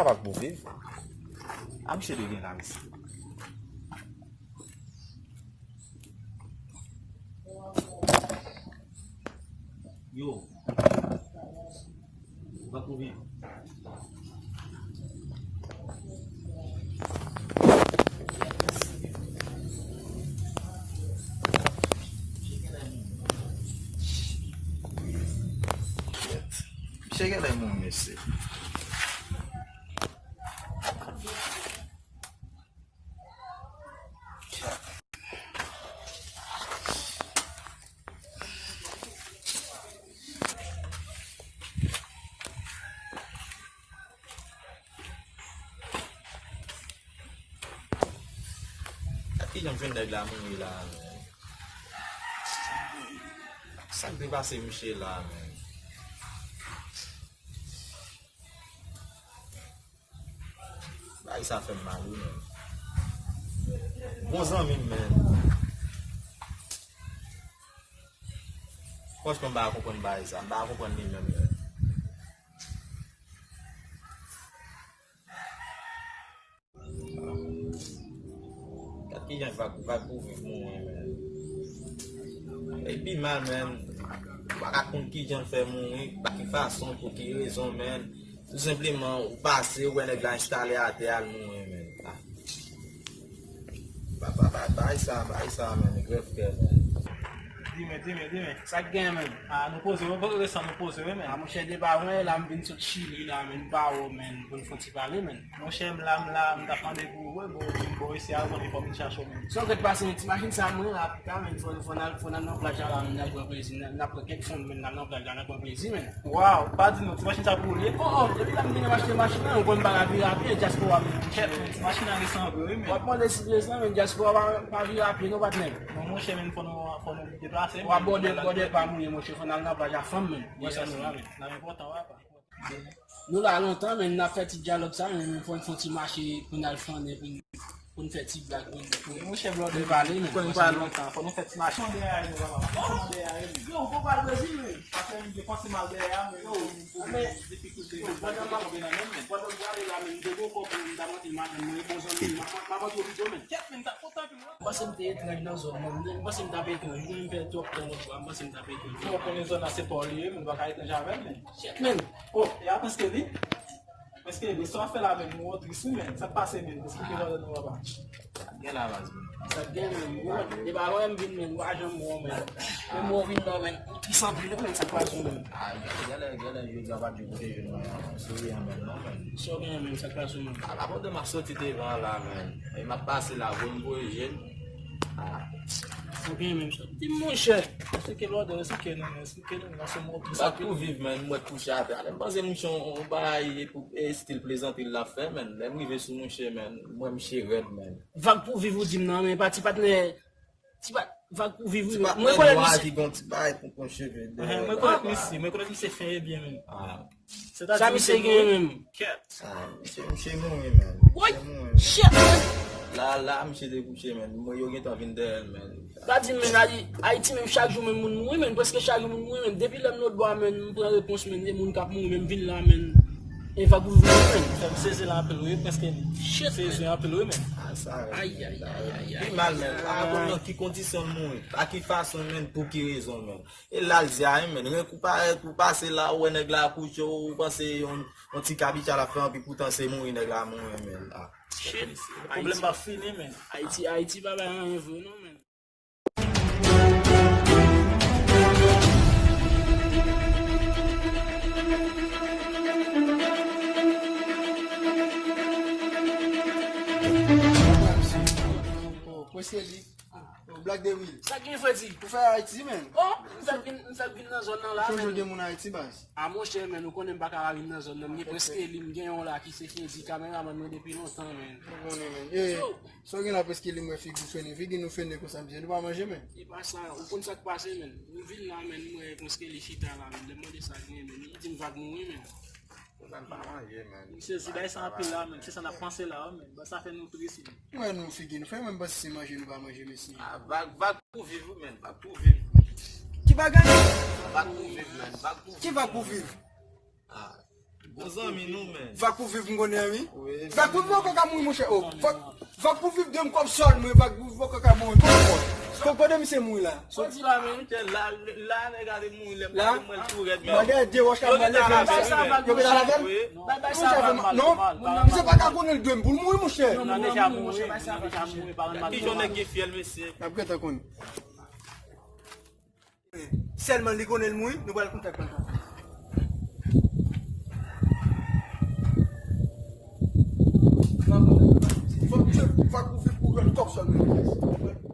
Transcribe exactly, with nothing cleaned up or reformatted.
Sa pa pou viv. A, misye te gen la, mesye. Yo. Ou pa pou viv. Misye genlè moun, mesye. Gad kijan m jwenn nèg la mouri la, men. Sa k te pase misye la, men. Bagay sa fè m mal, wi, men. Bon zanmi m, men. Franchman, m pa ka konprann bagay sa. M pa ka konprann li menm, men. Gad kijan vag, vag pou viv mouri, men. Li pi mal, men. Ou pa ka konn kijan l fè mouri, pa ki fason, pou ki rezon, men. Tou senpleman, ou pase, ou wè nèg la enstale atè a, l mouri, men. Ah. Ba, ba, ba, bay sa, bay sa, men, grèv kè, men. Di men, di men, di men. Sa k gen, men? Ah, nou poze, mwen poze sa, nou poze, wi, men. Ah, monchè, depi avan yè la, m vin sot Chili la, men, m pa wè w, men, pou n fè yon ti pale, men. Monchè, m la, m la, m t ap mande pou ou, wi, bon, m bon isi a, ou konnen fò m vin chache w, men. Sa w gentan pase, men, ti machin sa, mwen la, puta, men, fò, fò n al, fò n al nan plaj la, men, n al pran plezi, n al, n al pran kèk fon, men, n al nan plaj la, n al pran plezi, men. Waw, pa di non, ti machin sa pou ou li ye? Oh, oh, depi lè m vini m achte machin nan, ou konn bagay vire a pye, dyaspora, men. Kèt, men, ti machin nan resanble, wi, men. W ap mande si vle sa, men, dyaspora pa, pa vire a pye, non, patnè. Bon, monchè, men, fò nou, fò nou deplase, w ap bòde, bòde pa mouye, monchè, fò n al nan plaj a fanm, men. Wè sa nou la, men. N ap enpòtan, wè, pa. Nou la lontan, men n ap fè ti dyalòg sa, men fò n fè ti mache pou n al flannen, pou n, pou n fè ti blag, pou n, pou n, monchè, blòdè, pale, men. Konn pale lontan, fò nou fè ti mache. Yo, ou poko al Brezil, men. Paske m te panse m al dèyè a, men, yo, men, difikilte yo, pandan m ap, pandan m prale la, men, m te gen yon kòb, men, m t ap rantre madanm mwen, bon zanmi m, m ap, m ap rantre pito, men. Kèt, men, m t ap kontan anpil, wi. M panse m te etranj nan zòn nan, men m panse m t ap etranj. Mwen menm fè twòp tan lòt bò a, m panse m t ap etranj. Fò w konnen zòn nan se pa w li ye, men w pa ka etranj avè l, men. Shit, men. Oh, e a prèske li. Prèske li. Sa w ap fè la, men, m wè w tris, wi, men. Sa k pase, men? Esplike nou, papa. Sa k gen la, baz, men? Sa k gen, men? M wè, e pa wè m vin, men, m pa janm wè w, men. Menm wè w vin la, men, ou tris anpil, men, sa k pase, men? Ah, genlè, genlè, jodi a pa t jou pou te jwenn mwen, men. Souri an, men, non, men. Sa w gen, men, sa k pase, men? Ah, pa kontan m ap soti devan la, men. E m ap pase la, bon, m voye je m. Ah. Sa gen menm sa. Di m, monchè. Esplike blòdè, esplike nou, esplike nou, nan se mo, tout sa. Vag pou viv, men, m wè kouche atè. Alè, m panse mouche yon, yon bagay pou, e, estil plezantri l ap fè, men. Lè m rive sou mouche, men, m wè mouche rèd, men. Vag pou viv ou di m nan, men, pa ti patnè, ti pa, vag pou viv ou. Ti patnè nwa ki gon ti bagay pou, pou cheve. Mwen rekonèt misye, mwen rekonèt misye fen e byen, men. Ah. Sa misye genyen menm? Kèt. Ah, misye, misye mouri, men. Woy! Misye mouri, men. Shit, men. La, la, misye te kouche, men. Mwen, yo gentan vin dèyè l, men. Pa di m, men, Ayi-, Ayiti, menm chak jou, menm moun mouri, men. Prèske chak jou, moun mouri, men. Depi lè m lòt bò a, men, m pran repons, men, de moun k ap mouri, men, m vin la, men. E vag pou viv, men. Fè m sezi la anpil, wi, prèske li. Shit, men. Sezi anpil, wi, men. Ah, sa, ayi, ayi, ayi, ayi, ayi. Pi mal, men. Pa konn nan ki kondisyon l mouri. Pa ki fason, men, pou ki rezon, men. E lalzi a, men, renk ou parèt, ou pase la, ou wè nèg la kouche, ou panse yon, yon ti kabicha l ap fè anpi poutan se mouri nèg la mouri, men, la. Shit. Pwoblèm pa fini, men. Ayiti, Ayiti pa bay anyen vre, non, men. Prèske li. Yo, Black Dewil. Sa gen, Fredi? Ou fè Ayiti, men? Oh, m fèk vin, m fèk vin nan zòn nan la, men. Chonje gen moun Ayiti, baz. A, monchè, men, ou konnen m pa ka pa vin nan zòn nan. M gen prèske li, m gen yon la ki se Fredi, kameramann mwen depi lontan, men. Ou konnen, men. E, sa w gen la, prèske li, m wè figi w fene. Figi nou fene konsa, msye. Nou pa manje, men. E pa sa, ou konn sa k pase, men. M vin la, men, m wè prèske li chita la, men. Lè m mande sa k gen, men. Li di m vag mouri, men. Sa n pa manje, men. Misye, si bay sa anpil la, men. Se sa n ap panse la, men. Ba sa fè nou tris, men. Mwen, nou figi nou fè, mwen, m panse se manje nou pa manje, mesye. Ah, vag, vag pou viv, wi, men, vag pou viv. Ki bagay? Vag pou viv, men, vag pou viv. Ki vag pou viv? Ah. Bon zanmi nou, men. Vag pou viv, m konnen, wi. Vag pou viv, poko ka mouri, monchè. Oh, vag, vag pou viv, de m kòb sòl, mwen, vag pou viv, poko ka mouri. Kòb, kòb de misye mouri la. Soti la, men. Monchè, la, la, nèg la te mouri, lè m la, mwen tou rèd, men. Mwen gen de wòch la, mwen leve, misye. Yo gen la lavel? Bay, bay sa, non, misye pa ka konnen l de m pou l mouri, monchè. Non, non, non, monchè, bay sa, bay sa. Ki jan nèg gen fyèl, mesye? N ap gentan konnen. Sèlman li konnen l mouri, nou pral kontak papa. Fòk misye, fòk ou fin pou jwenn kòb sòl.